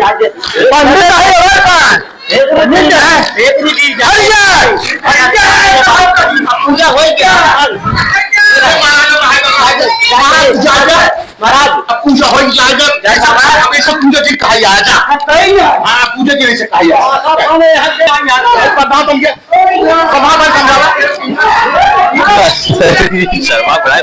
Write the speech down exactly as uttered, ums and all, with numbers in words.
पंडित है, और का? पंडित है। हट जा, हट जा। पूजा हो गया। महाराज, महाराज, अब पूजा हो गया। जैसा महाराज, अब ऐसा पूजा जी कहा जाए, जा। हाँ, पूजा जी ऐसे कहा जाए। प्रधान बन गया। प्रधान बन गया। शर्मा बड़ा है।